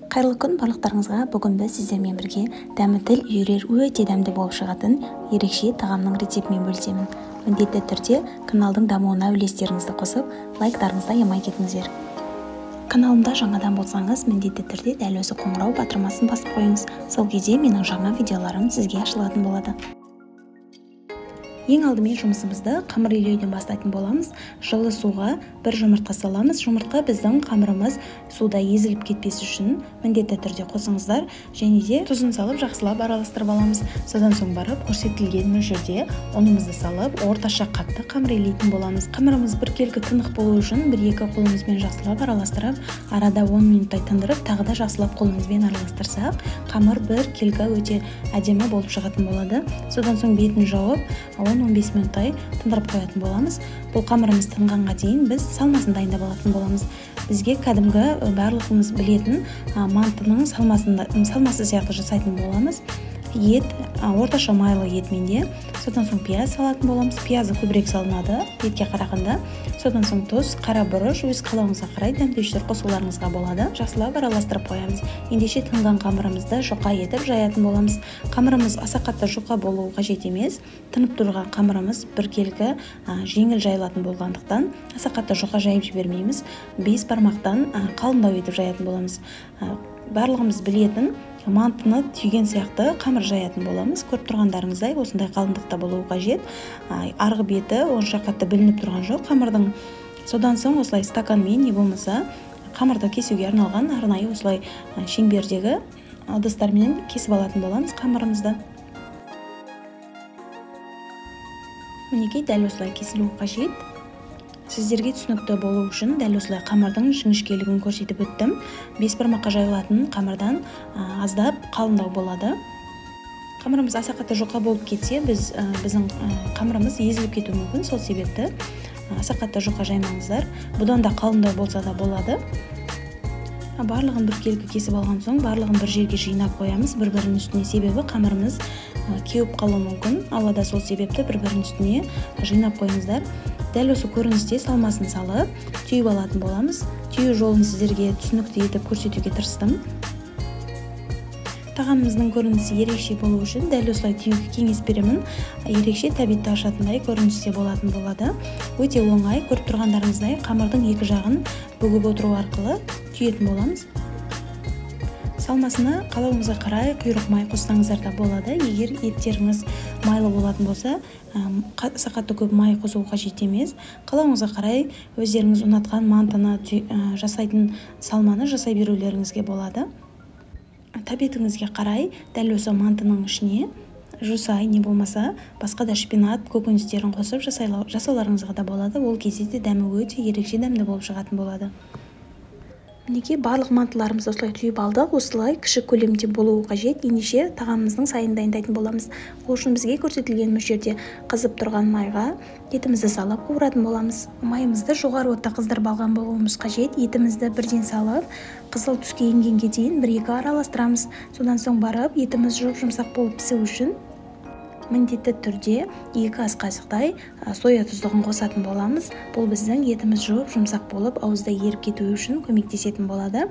Қайырлы күн барлықтарыңызға. Бүгін біз сіздермен бірге дәмі тіл үйірер өте дәмді болып шығатын ерекше тағамның рецептімен бөлісемін. Міндетті түрде каналдың дамуына үлестеріңізді қосып, лайктарыңызды аямай кетіңіздер. Каналымда жаңадан болсаңыз, міндетті түрде дәл осы қоңырау батырмасын басып қойыңыз. Сол кезде менің жаңа видеоларым сізге ашылатын болады. Ең алдымен жұмысымызды қамыр илеуден бастайтын боламыз. Жылы суға бір жұмыртқа саламыз. Жұмыртқа біздің қамырымыз суда езіліп кетпес үшін міндетті түрде қосыңыздар. Және де тұзын салып жақсылап араластырып аламыз. Содан соң барып көрсетілген мөлшерде ұнымызды салып, орташа қатты қамыр илейтін боламыз. Қамырымыз біркелкі тынық болу үшін бір-екі қолымызбен жақсылап араластырып, арада 10 минуттай тындырып, тағы да жақсылап қолымызбен араластырсақ, қамыр біркелкі өте әдемі болып шығатын болады. Содан соң бетін жауып, 10-15 минуттай тындырып қоятын боламыз. Бұл қамырымыз тынғанға дейін біз салмасын дайындап алатын боламыз. Бізге кәдімгі барлығымыз білетін мантының салмасы сияқты жасайтын боламыз. Ет, орташа майлы ет менде. Содан соң пияз салатын боламыз. Пиязы көбірек салынады етке қарағанда. Содан соң тұз, қара бұрыш, өз қалауыңызға қарай дәмдеуіштер қосуларыңызға болады. Жақсылап араластырып қоямыз. Ендеше тынған қамырымызды жұқа етіп жаятын боламыз. Қамырымыз аса қатты жұқа болуы қажет емес. Тынып тұрған қамырымыз біркелкі жеңіл жайылатын болғандықтан аса қатты жұқа жайып жібермейміз. 5 бармақтан қалыңдау етіп жаятын боламыз. Барлығымыз білетін мантыны түйген сияқты қамыр жаятын боламыз. Көріп тұрғандарыңыздай осындай қалыңдықта болуы қажет. Арғы беті онша қатты білініп тұрған жоқ қамырдың. Содан соң осылай стаканмен не болмаса қамырды кесуге арналған арнайы осылай шеңбердегі ыдыстармен кесіп алатын боламыз қамырымызды. Мінекей дәл осылай кесілуі қажет. Сіздерге түсінікті болу үшін дәл осылай қамырдың жіңішкелігін көрсетіп өттім. 5 бармаққа жайылатын қамырдан аздап қалыңдау болады. Қамырымыз аса қатты жұқа болып кетсе, біздің қамырымыз езіліп кетуі мүмкін. Сол себепті аса қатты жұқа жаймаңыздар. Бұдан да қалыңдау болса да болады. Барлығын біркелкі кесіп алған соң, барлығын бір жерге жинап қоямыз бір-бірінің үстіне. Себебі қамырымыз кеуіп қалуы мүмкін. Ауада сол себепті бір-бірінің үстіне жинап қойыңыздар. Дәл осы көріністе салмасын салып, түйіп алатын боламыз. Түю жолын сіздерге түсінікті етіп көрсетуге тырыстым. Тағамымыздың көрінісі ерекше болу үшін дәл осылай түюге кеңес беремін. Ерекше тәбетті ашатындай көріністе болатын болады. Өте оңай, көріп тұрғандарыңыздай қамырдың екі жағын бүгіп отыру арқылы түйетін боламыз. Салмасына қалауыңызға қарай құйрық май қоссаңыздар да болады. Егер еттеріңіз майлы болатын болса, аса қатты көп май қосу қажет емес. Қалауыңызға қарай өздеріңіз ұнатқан мантыны жасайтын салманы жасай берулеріңізге болады. Тәбетіңізге қарай дәл осы мантының ішіне жусай не болмаса басқа да шпинат көкөністерін қосып жасауларыңызға да болады. Ол кезде де дәмі өте ерекше дәмді болып шығатын болады. Мінекей барлық мантыларымызды осылай түйіп алдық. Осылай кіші көлемде болуы қажет. Ендеше тағамымыздың сайын дайындайтын боламыз. Ол үшін бізге көрсетілген мөлшерде қызып тұрған майға етімізді салып қуыратын боламыз. Майымызды жоғары отта қыздырып алған болуымыз қажет. Етімізді бірден салып, қызыл түске енгенге дейін бір-екі араластырамыз. Содан соң барып етіміз жұп-жұмсақ болып пісу үшін міндетті түрде 2 ас қасықтай соя тұздығын қосатын боламыз. Бұл біздің етіміз жұп-жұмсақ болып ауызда еріп кетуі үшін көмектесетін болады.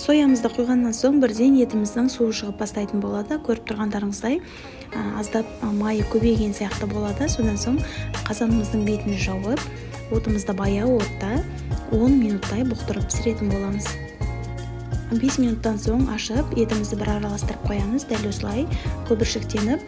Соямызды құйғаннан соң бірден етіміздің суы шығып бастайтын болады. Көріп тұрғандарыңыздай аздап майы көбейген сияқты болады. Содан соң қазанымыздың бетін жауып, отымызды баяу отта 10 минуттай бұқтырып пісіретін боламыз. 5 минуттан соң ашып, етімізді бір араластырып қоямыз. Дәл осылай көбіршіктеніп,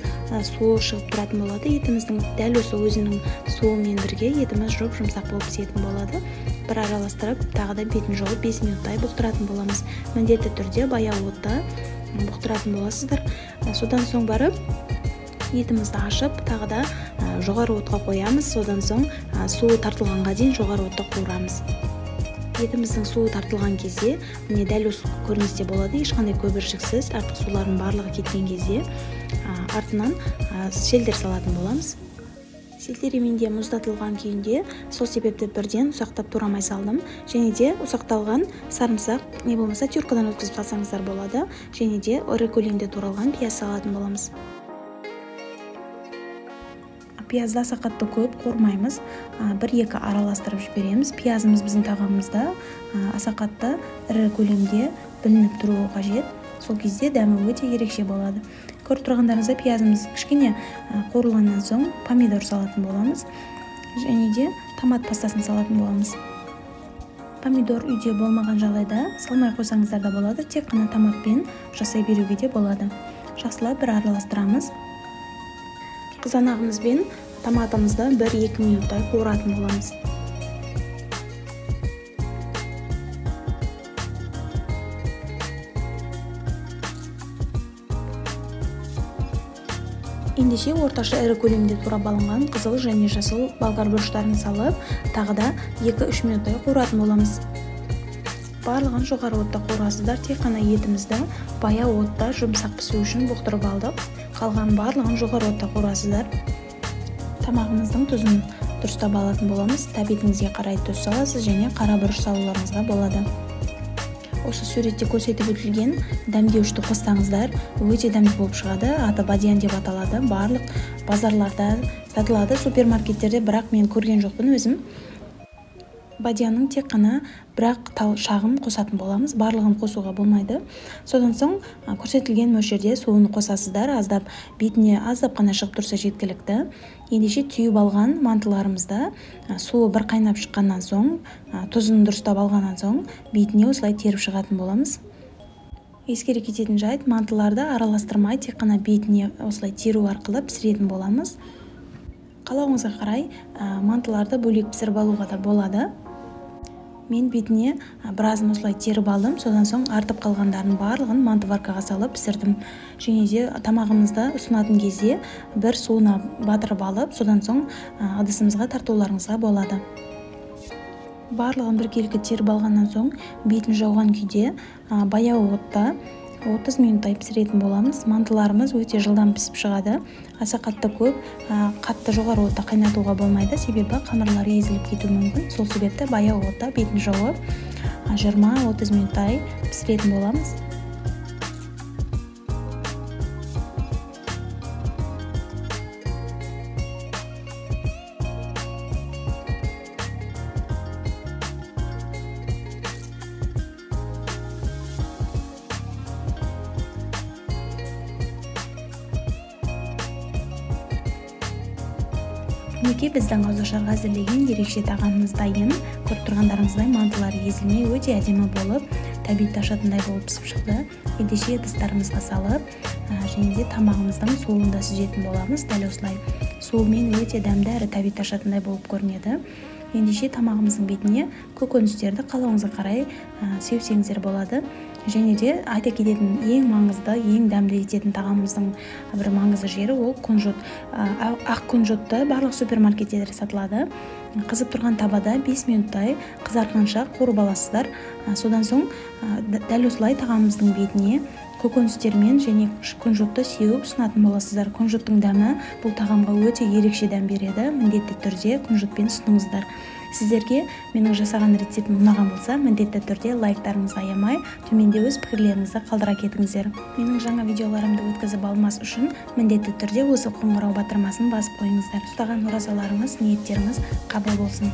суы шығып тұратын болады. Етіміздің дәл осы өзінің суымен бірге етіміз жұп-жұмсақ болып пісетін болады. Бір араластырып, тағы да бетін жауып 5 минуттай бұқтыратын боламыз. Міндетті түрде баяу отта бұқтыратын боласыздар. Содан соң барып етімізді ашып, тағы да жоғары отқа қоямыз. Содан соң суы тартылғанға дейін жоғары отта қуырамыз. Етіміздің суы тартылған кезде міне дәл осы көріністе болады. Ешқандай көбіршіксіз, артық сулардың барлығы кеткен кезде артынан селдер салатын боламыз. Селдер менде мұздатылған күйінде, сол себепті бірден ұсақтап турамай салдым. Және де ұсақталған сарымсақ не болмаса тюркадан өткізіп салсаңыздар болады. Және де ірі көлемде туралған пияз салатын боламыз. Пиязды аса қатты көп қуырмаймыз, бір-екі араластырып жібереміз. Пиязымыз біздің тағамымызда аса қатты ірі көлемде білініп тұруы қажет. Сол кезде дәмі өте ерекше болады. Көріп тұрғандарыңыздай, пиязымыз кішкене қуырылғаннан соң помидор салатын боламыз. Және де томат пастасын салатын боламыз. Помидор үйде болмаған жағдайда салмай қойсаңыздар да болады, тек қана томатпен жасай беруге де болады. Жақсылап бір араластырамыз. Қызанағымыз бен томатымызды 1-2 минуттай қуыратын боламыз. Ендеше орташа ірі көлемде турап алынған қызыл және жасыл болгар бұрыштарын салып, тағы да 2-3 минуттай қуыратын боламыз. Барлығын жоғары отта қуырасыздар, тек қана етімізді баяу отта жұмсақ пісу үшін бұқтырып алдық. Қалған барлығын жоғары отта қуырасыздар. Тамағымыздың тұзын дұрыстап алатын боламыз. Тәбетіңізге қарай тұз саласыз және қара бұрыш салуларыңызға болады. Осы суретте көрсетіп өтілген дәмдеуішті қоссаңыздар өте дәмді болып шығады. Аты бадиян деп аталады. Барлық базарларда сатылады, супермаркеттерде, бірақ мен көрген жоқпын өзім. Бадиянның тек қана бірақ тал шағын қосатын боламыз, барлығын қосуға болмайды. Содан соң көрсетілген мөлшерде суын қосасыздар, аздап бетіне аздап қана шығып тұрса жеткілікті. Ендеше түйіп алған мантыларымызды суы бір қайнап шыққаннан соң, тұзын дұрыстап алғаннан соң бетіне осылай теріп шығатын боламыз. Ескере кететін жайт, мантыларды араластырмай тек қана бетіне осылай теру арқылы пісіретін боламыз. Қалауыңызға қарай мантыларды бөлек пісіріп алуға да болады. Мен бетіне біразын осылай теріп алдым, содан соң артып қалғандарын барлығын мантоваркаға салып пісірдім. Және де тамағымызды ұсынатын кезде бір суына батырып алып, содан соң ыдысымызға тартуларыңызға болады. Барлығын біркелкі теріп алғаннан соң бетін жауған күйде баяу отта 30 минуттай пісіретін боламыз. Мантыларымыз өте жылдам пісіп шығады. Аса қатты көп, қатты жоғары отта қайнатуға болмайды, себебі қамырлары езіліп кетуі мүмкін. Сол себепті баяу отта бетін жауып 20-30 минуттай пісіретін боламыз. Мінекей біздің ауызашарға әзірлеген ерекше тағамымыз дайын. Көріп тұрғандарыңыздай мантылар езілмей өте әдемі болып, тәбет ашатындай болып пісіп шықты. Ендеше ыдыстарымызға салып, және де тамағымыздың суын да сүзетін боламыз. Дәл осылай суымен өте дәмді әрі тәбет ашатындай болып көрінеді. Ендеше тамағымыздың бетіне көкөністерді қалауыңызға қарай сеупсеңіздер болады. Және де айта кететін ең маңызды, ең дәмді ететін тағамымыздың бір маңызды жері ол кунжут. Ақ кунжутты барлық супермаркеттерде сатылады. Қызып тұрған табада 5 минуттай қызарғанша қуырып аласыздар. Содан соң дәл осылай тағамымыздың бетіне көкөністермен және кунжутты сеуіп ұсынатын боласыздар. Кунжуттың дәмі бұл тағамға өте ерекше дәм береді. Міндетті түрде кунжутпен ұсыныңыздар. Сіздерге менің жасаған рецептім ұнаған болса, міндетті түрде лайктарыңызды аямай, төменде өз пікірлеріңізді қалдыра кетіңіздер. Менің жаңа видеоларымды өткізіп алмас үшін міндетті түрде осы қоңырау батырмасын басып қойыңыздар. Ұстаған оразаларыңыз, ниеттеріңіз қабыл болсын.